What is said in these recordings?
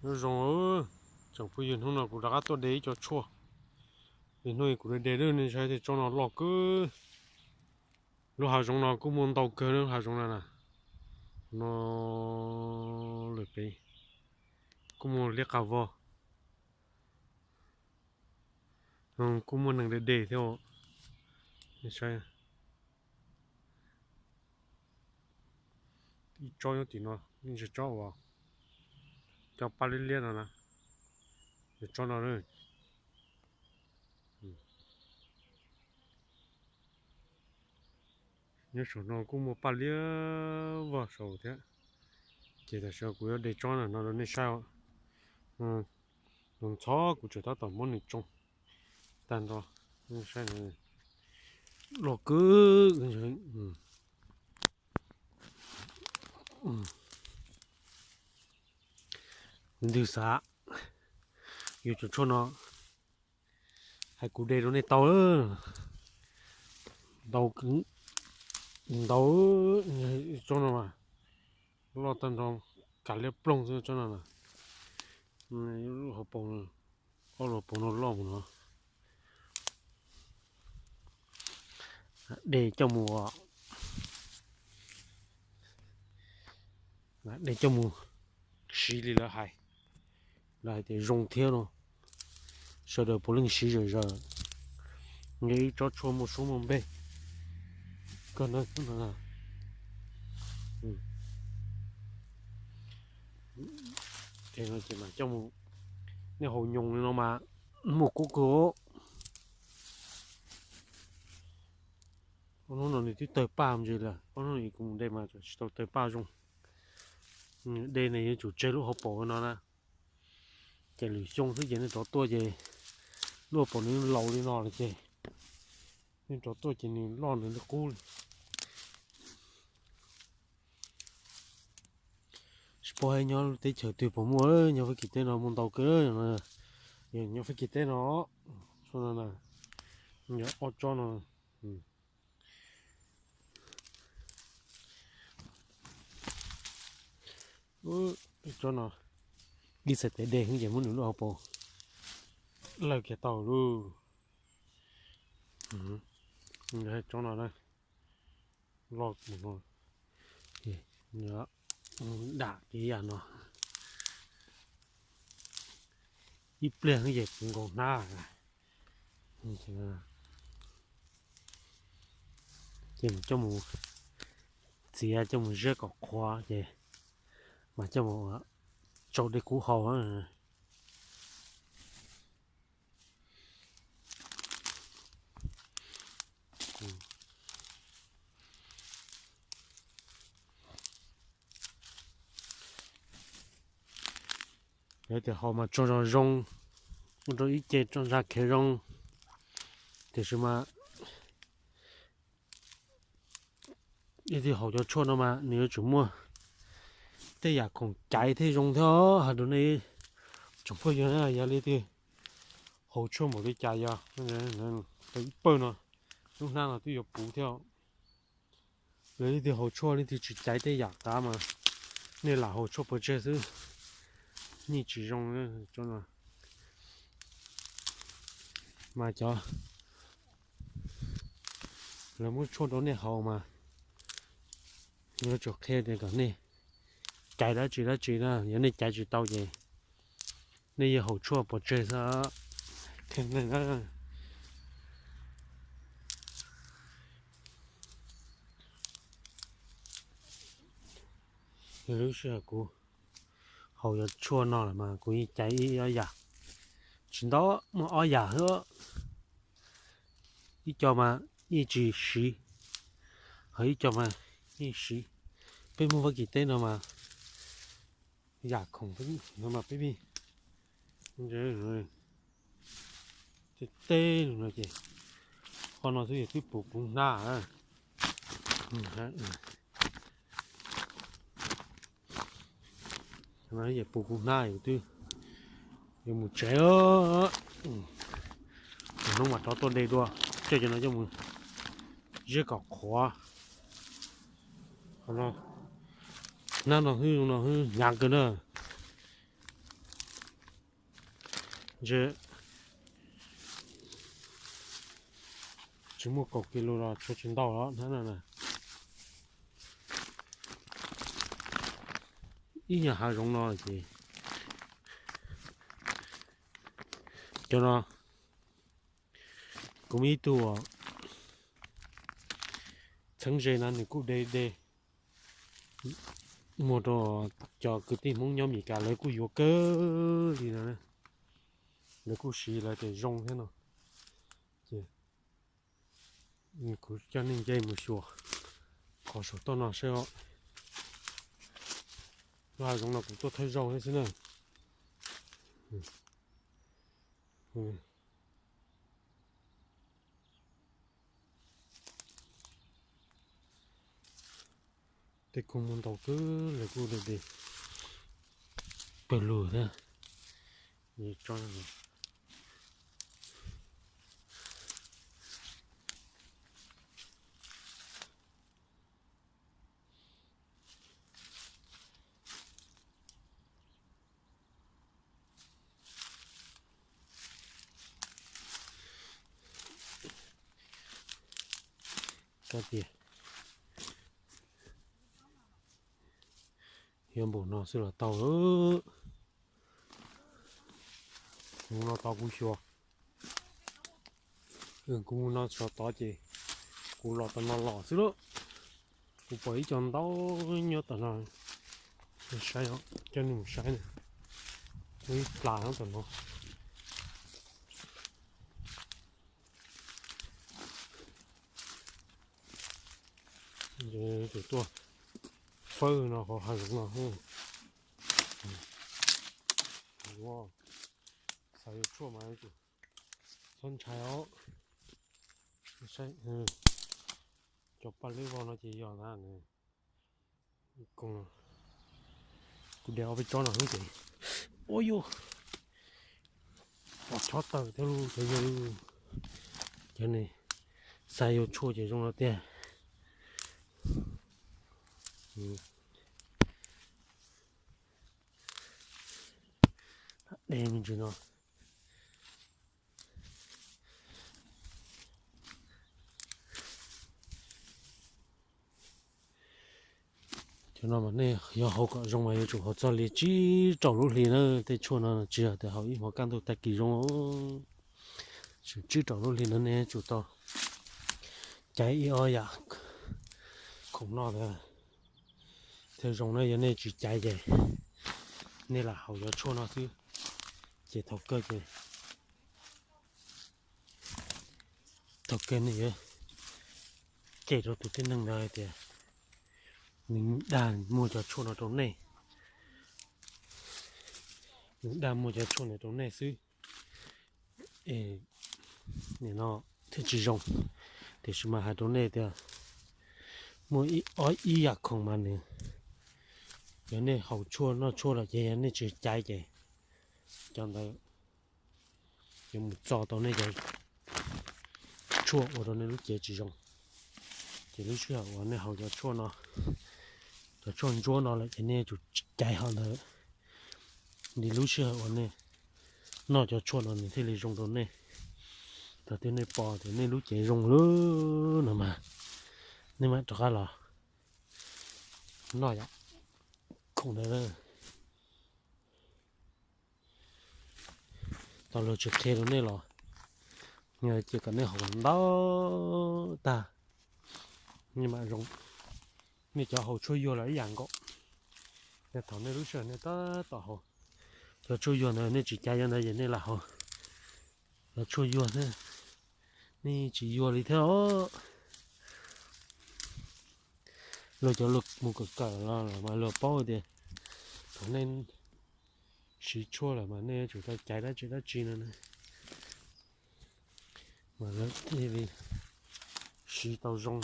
Nyob zoo, tsoom phooj ywg, hnub no kuv rov qab tuaj de ib co tshuaj. Ces hnub no kuv de de lawm nej saib tej tsob no loj kawg. Lub hav zoov no kuj muaj ntau kawg lub hav zoov no na. No lawm pem kuj muaj liab qab vog, kuj muaj neeg de de thiab. Nej saib, ib tsob nyob tim no, ib tsob uas cov paj liab liab no na, yog tsob no. Nyob saum no kuj muaj paj liab vog saud thiab. Ces tam sim no kuv yuav de tsob no rau nej saib. Ntxhov kuv tseem tab tom muab nws tsoo tag nrho, saib, loj kawg. Ntws xav yuav cov tshuaj no hais kuv de rau nej tau. Ntau, ntau, tsob no mas loj tag nrho, kav liab ploog xwb tsob no na. Lub hauv paus, ob lub hauv paus no loj mus no. De coj mus, de coj mus siv li lawv hais, lawv hais tias zoo thiab no. Sawv daws puav leej siv zom zaws, yog ib tsob tshuaj muaj suab muaj npe kawg na. Ces no ces mas coj mus, nej haus nyoos li no mas muaj kub kawg. Ob hnub no nws twb tawg paj ntsis lawm, ob hnub no kuv mus de mas tsis tau tawg paj zoo. De ne yuav tsum tseg lub hauv paus no na. Ces lwm xyoo xwb ces nej rov tuaj ces lub hauv paus nws laus li no lawm ces nej rov tuaj ces nws loj nws li qub li. Tsis paub hais nyob teb chaws twg puas muaj, nyob Fab Kis teb no muaj ntau kawg. Nyob Fab Kis teb no, tshuaj no na, yog ob tsob no. Tsob no ib txhais tes de xwb ces muab nws lub hauv paus lawg kiag tau lauj. Tsob no loj mus no, dam ces yam no, ib pliag xwb ces puv nkaus hnab. Ces coj mus txiav coj mus ziab kom qhuav ces mas coj mus tsau dej kub haus. Lawv tias haus mas tsaug zog zoo, ua rau ib ce tsaug zog khiav zoo, tiam sis mas ib tug haus cov tshuaj no mas nws yuav tsum muaj tej yam khoom caiv thiaj zoo thiab. Hais rau nej tsoom phooj ywg, yog leej twg haus tshuaj npaum li cas yog ib pawg no, lub hnab no twb yuav puv thiab. Yog leej twg haus tshuaj leej twg tsis caiv tej yam kav mas nej lam haus tshuaj pov tseg xwb, yeej tsis zoo. Mas cov lawv muab tshuaj rau nej haus mas yuav tsum qhia tias kom nej caiv dab tsi dab tsi na, yog nej caiv tsis tau ces nej yeej haus tshuaj pov tseg xwb. Yog lub sij hawm kuv haus cov tshuaj no lawm mas kuv yeej caiv ib ob yam, tsis ntau, muaj ob yam xwb. Ib co mas yeej tsis siv, ho ib co mas yeej siv. Peb Hmoob Fab Kis teb no mas yam khoom no mas peb tej teb no ces qhov no xwb yog twb puv kuv hnab. Yog puv kuv hnab twb yuav mus tsev. Hnub mas rov tuaj de dua, coj cov no coj mus ziab kom qhuav. Hnab no xwb no xwb hnyav kawg na. Ntshe tsis muaj kaum kis lus los tshuav tsis ntau los hnab no na. Ib yam hav zoov no ces cov no kuv muaj ib tug txheeb ze na, nws kuj de de muag rau cov kwv tij Hmoob nyob Meskas, lawv kuj yuav kawg li no. Lawv kuj siv lawv tias zoo thiab no. Ces kuv coj nej nce mus xyuas qhov saum toj no saib os. Lub hav zoov no kuv tuaj thawj zaug thiab xwb na. Tej koog muaj ntau kawg, lawv kuj de de pawg lug thiab. Kab tias yuav npaum no xwb los tau. Mus no tod kuv xyuas, kuv mus no tod ces kuv los tom no los xwb lauj. Kuv pom ib co ntaub nyob tom no, saib, coj nej mus saib na. Muaj ib plas nyob tom no. Tus tuaj fawb no qhov hav zoov no. Xav yuav tshuaj mas txhob ntshai os. Cov paj lwb vog no ces yog ntag. Kuv de ob peb tsob no xwb ces, ua yuj, pom chob tawm thiab lauj cov yawg. Cov ne xav yuav tshuaj ces zoo no tiag. De me ntsis no. Cov no mas nej yog haus kom zoo mas yuav tsum haus txog li tsib rau lub hli na. Tej tshuaj no tsis yog tias haus ib hmo kaj ntug tag kis zoo. Tsib rau lub hli no nej yuav tsum tau caiv ib ob yam khoom noj ntawd thiaj zoo na. Yog nej tsis caiv ces nej lam haus cov tshuaj no xwb ces thaum kawg ces thaum kawg nej yuav cem rau tus tib neeg ntawd hais tias nws dag muag cov tshuaj no rau nej, nws dag muag cov tshuaj no rau nej xwb, nim no thiaj tsis zoo. Tiam sis mas hais rau nej tias muaj ib yam khoom mas nws, yog nej haus tshuaj noj tshuaj los ces yog nej tsis caiv ces cov ntawd yuav mus txo tau nej cov tshuaj ua rau nej lub cev tsis zoo. Ces lub sij hawm uas nej haus cov tshuaj no, cov tshuaj ntsuab no lawm ces nej yuav tsum caiv hom ntawd li lub sij hawm uas nej noj cov tshuaj no nws thiaj li zoo rau nej. Thaum twg nej pom tias nej lub cev zoo lawm no mas nej mam rov qab los noj yom. Khoom ntawd tau luag tsis qhia rau nej los, ces kom nej haus ntau tag, nej mam zoo. Nej cov haus tshuaj yuag los ib yam nkaus. Yog thaum nej lub sij hawm nej tab tom haus cov tshuaj yuag ntawd nej tsis caiv cov ntawd ces nej lam haus cov tshuaj yuag thiab, nej tsis yuag li thiab os. Luag cov luag mus kawm kawm los mas luag paub tias thaum nej siv tshuaj lawm mas nej yuav tsum tau caiv dab tsi dab tsi no na, mas lawv thiaj li siv tau zoo.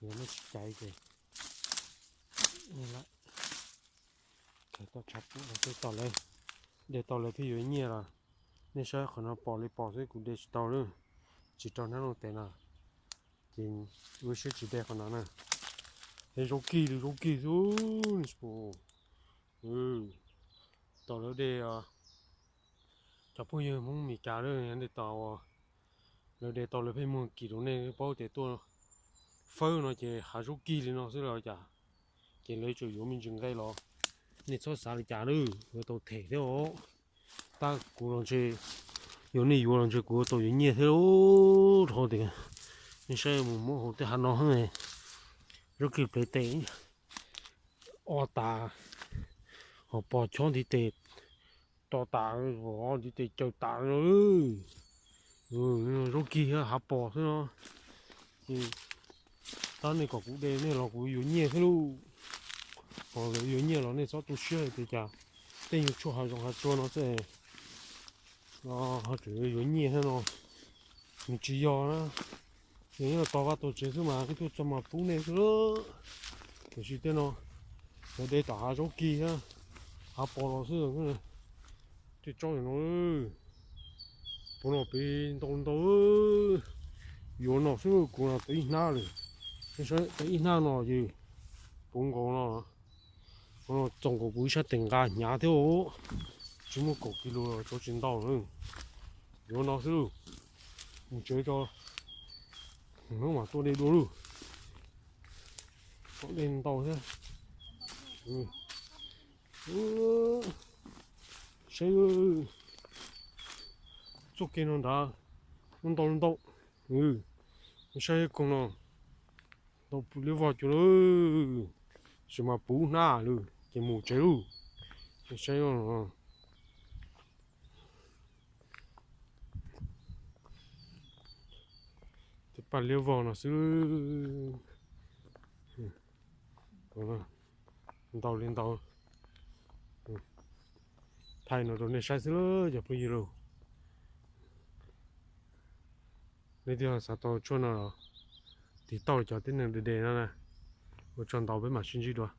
Yog nej tsis caiv ces nej lam khaws tau tshav puam los tej tom lawv de tau lawv thiaj yuav nyiaj los. Nej saib qhov no pom li pom xwb, kuv de tsis tau lawm, tsis rau hnab looj tes no. Ces ua siab tsis de qhov no na. Es zoo kig li zoo kig xwb. Tom lawv de Cov phooj ywg Hmoob Mes Kas, nej tau, lawv de tau lawv pheej muag kis rau nej paub tias tuaj fawb no ces hav zaub kig li no xwb los cas, ces lawv tseem yuav me ntsis nqe los. Nej txhob xav li cas lawm, yuav tau them thiab os. Tab kuv los ntshe, yog nej yuav los ntshe kuv yuav tau yuav nyiaj thiab lauj. Rau tias nej saib mus muab hauv tej hav no, zaub kig plev tes o tas, ho pos chob ntiv tes to tas, ntiv tes caws tas no. Zaub kig thiab hav pos xwb no. Ces tab nej kom kuv de nej los kuv yuav nyiaj thiab lauj. Ho lawv yuav nyiaj los nej txhob tu siab hais tias cas tej nyuag tshuaj hav zoov hav tsuag no xwb ho tseem yuav nyiaj thiab no. Nws tsis yog na, nws yog tos vaj tos tsev xwb mas ib tug txog mas pub nej xwb. Tiam sis tej no lawv de tom hav zaub kig thiab hav pos los xwb. Tej tsob no, puv no pem ntau ntau, yuav no xwb kuv no pem ib hnab lawm. Pem ib hnab no ces puv nkaus no, no txaus nkaus kuv ib sab tes nqa hnyav thiab. Tsis muaj kaum kis lus los tsis ntau. Yuav no xwb, mus tsev tso, hnub mam tuaj de dua lauj. Kom de ntau thiab. Saib txoj kev no nrad, ntau ntau. Saib koog no, ntau liab vog cuag lawm, tab sis mas puv hnab lawm ces mus tsev lauj. Saib tej paj liab vog no xwb, ntau li ntau. Thaij no rau nej saib xwb lauj cov phooj ywg lauj. Leej twg xav tau tshuaj no los tiv tauj cov tib neeg de de no na. Ua tsaug ntau, peb mam sib ntsib dua.